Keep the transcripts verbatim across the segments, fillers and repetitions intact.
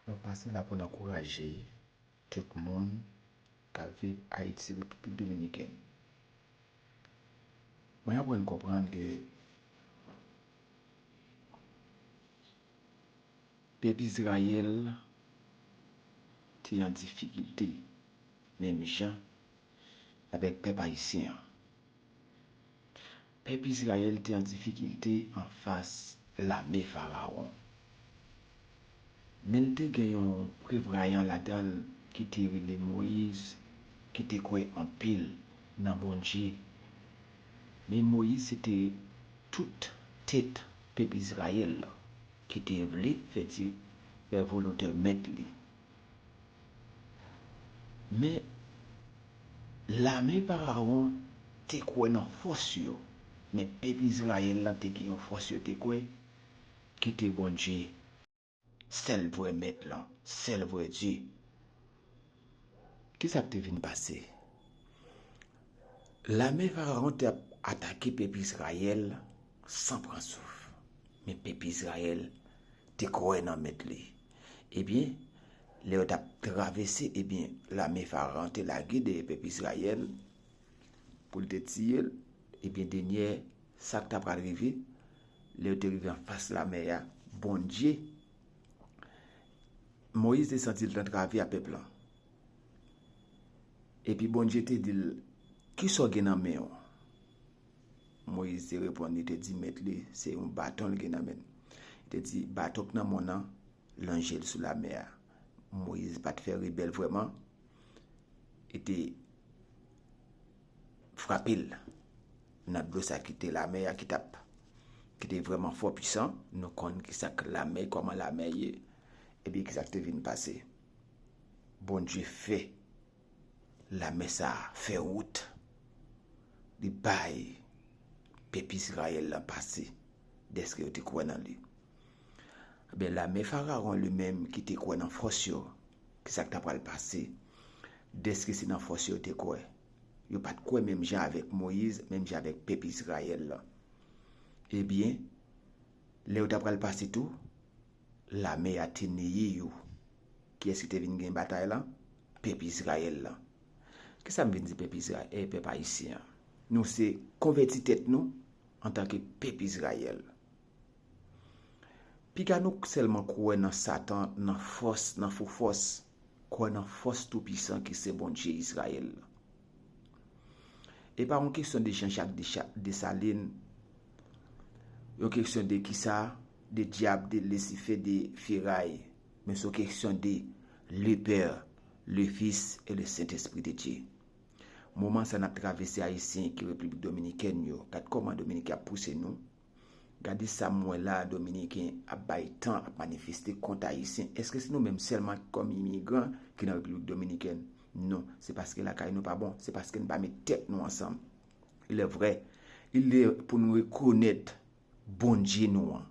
Nou pase la pou n ankouraje tout moun k ap viv Ayiti, Repiblik Dominikèn. Mwen aprann konprann ke pèp Izrayèl te an difikilte, menm jan avèk pèp ayisyen an. Pèp Izrayèl te an difikilte anfas lame Farawon. Men l te gen yon prevwayan ladan l ki te rele Moyiz, ki te kwè anpil nan Bondye. Men Moyiz se te tout tèt pèp Izrayèl la ki te vle fè di, fè volonte mèt li. Men lame Farawon te kwè nan fòs yo, men pèp Izrayèl la te gen yon fòs yo te kwè ki te Bondye, sèl vrè mèt lan, sèl vrè Dye. Kisa k te vin pase? Lame Farawon te ap atake pèp Izrayèl san pran souf. Men pèp Izrayèl te kwè nan mèt li. Ebyen, lè yo t ap travèse, ebyen, lame Farawon te lage dèyè pèp Izrayèl pou l te tiye l. Ebyen, dènyè, sa k ta pral rive, lè yo te rive anfas lamè a, Bondye, Moyiz te santi l t antrave a pèp lan. Epi Bondye te di l, "Kisa w gen nan men w?" Moyiz te reponn, li te di mèt li, se yon baton l gen nan men l. Li te di, "Baton k nan men w nan, lonje l sou lamè a." Moyiz pa t fè rebèl vrèman. Li te frape l nan dlo sa ki te lamè a, ki t ap, ki te vrèman fò, pwisan. Nou konn kisa k lamè, kòman lamè ye. Ebyen, kisa k te vin pase? Bondye fè lamè sa a fè wout. Li bay pèp Izrayèl lan pase, dèske yo te kwè nan li. Ebyen, lame Farawon li menm ki te kwè nan fòs yo, kisa k ta pral pase? Dèske se nan fòs yo te kwè. Yo pa t kwè menm jan avèk Moyiz, menm jan avèk pèp Izrayèl lan. Ebyen, lè yo ta pral pase tou, lame a te neye yo. Kiyès ki te vin gen batay lan? Pèp Izrayèl lan. Kisa m vin di pèp Izrayèl, eh, pèp ayisyen an? Nou se konvèti tèt nou antanke pèp Izrayèl. Piga nou sèlman kwè nan Satan, nan fòs, nan fo fòs, kwè nan fòs toupisan ki se Bondye Izrayèl lan. E pa yon kesyon de Jean-Jacques Decha-, Dessalines, yon kesyon de kisa, de dyab, de Lisifè, de feray, men se yon kesyon de le Père, le Fils et le Saint-Esprit de Dieu. Moman sa n ap travèse Ayisyen ki Repiblik Dominikèn yo, gad kòman Dominiken ap pouse nou. Gade sa m wè la, Dominiken ap bay tan, ap manifeste kont Ayisyen. Èske se nou menm sèlman kòm imigran ki nan Repiblik Dominikèn? Non, se paske lakay nou pa bon, se paske n pa met tèt nou ansanm. Il est vrai, il est pou nou rekonèt Bondye nou an.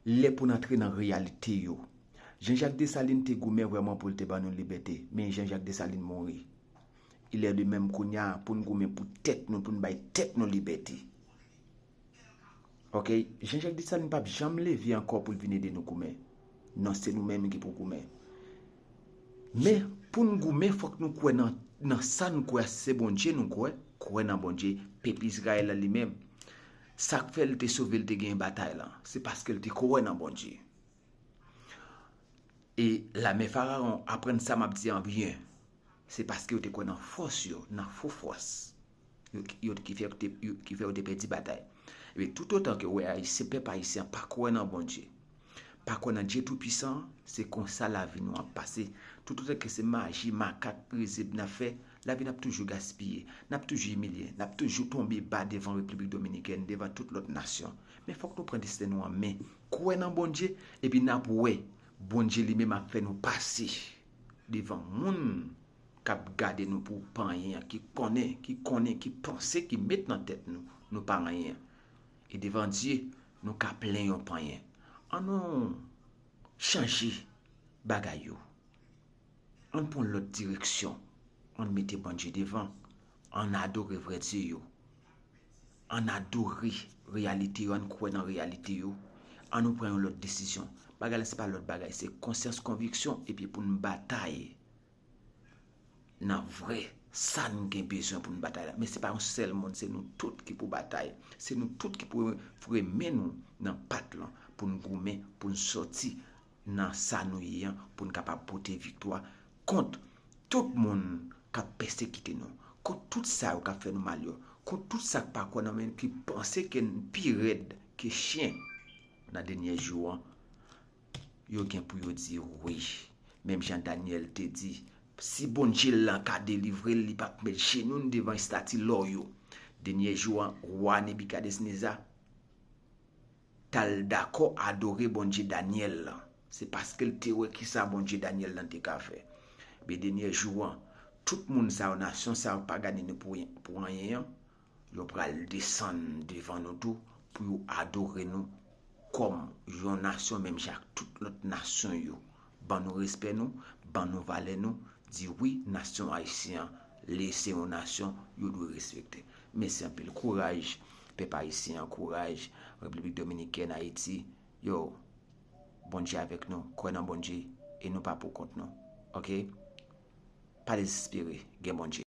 Lè pou n antre nan reyalite yo. Jean-Jacques Dessalines te goumen vrèman pou l te ban nou libète, men Jean-Jacques Dessalines mouri. Il est de même kounye a pou n goumen pou tèt nou, pou n bay tèt nou libète. Ok, Jean-Jacques Dessalines p ap janm leve ankò pou l vin ede nou goumen. Non, se nou menm ki pou goumen. Men, pou n goumen, fòk nou kwè nan, nan sa n kwè a, se Bondye nou kwè, kwè nan Bondye, pèp Izrayèl la li menm. Sa k fè l te sove, l te genyen batay lan, se paske l te kwè nan Bondye. E lame Farawon aprann sa m ap di an byen. Se paske yo te kwè nan fòs yo, nan fo fòs. Yo, yo, ki fè yo te, yo, ki fè yo te pèdi batay. Epi, toutotan ke w wè Ayisyen, pèp ayisyen an pa kwè nan Bondye, pa kwè nan Dye Toupisan, se konsa lavi nou ap pase. Toutotan ke se maji, makak, rizib n ap fè, lavi n ap toujou gaspiye, n ap toujou imilye, n ap toujou tonbe ba devan Repiblik Dominikèn, devan tout lòt nasyon. Men fòk nou pran desten nou an men, kwè nan Bondye, epi n ap wè Bondye li menm ap fè nou pase devan moun k ap gade nou pou pa anyen an, ki konnen, ki konnen, ki panse, ki met nan tèt nou, nou pa anyen an. E devan Dye, nou ka plen yon panyen. Ann nou chanje bagay yo. Ann pran lòt direksyon. Ann mete Bondye devan. Ann adore vrè Dye yo. Ann adore reyalite yo, ann kwè nan reyalite yo. Ann nou pran yon lòt desizyon. Bagay la se pa lòt bagay, se konsyans, konviksyon, epi pou n batay nan vrè sa n gen bezwen pou n batay la. Men se pa yon sèl moun, se nou tout ki pou batay. Se nou tout ki pou renmen nou nan pat lan pou n goumen, pou n sòti nan sa nou ye an, pou n kapab pote viktwa kont tout moun k ap pèsekite nou, kont tout sa yo k ap fè nou mal yo, kont tout sa k pa kwè nan men, ki panse ke n pi rèd ke chen nan dènye jou an. Yo gen pou yo di wi. Menm jan Danyèl te di, si Bondye l lan ka delivre l, li p ap met jenou n devan estati lò yo. Dènye jou an, wa Nebikadneza t al dakò adore Bondye Danyèl lan. Se paske l te wè kisa Bondye Danyèl lan te ka fè. Men dènye jou an, tout moun sa yo, nasyon sa yo, pagani nou pou, pou anyen an, yo pral desann devan nou tou pou yo adore nou kòm yon nasyon menm jan ak tout lòt nasyon yo. Ban nou respè nou, ban nou valè nou, di wi, nasyon ayisyen an, li se yon nasyon yo dwe respekte. Mèsi anpil. Kouraj, pèp ayisyen an, kouraj, Repiblik Dominikèn, Ayiti. Yo, Bondye avèk nou, kwè nan Bondye, e nou pa pou kont nou. Oke? Pa dezespere, gen Bondye.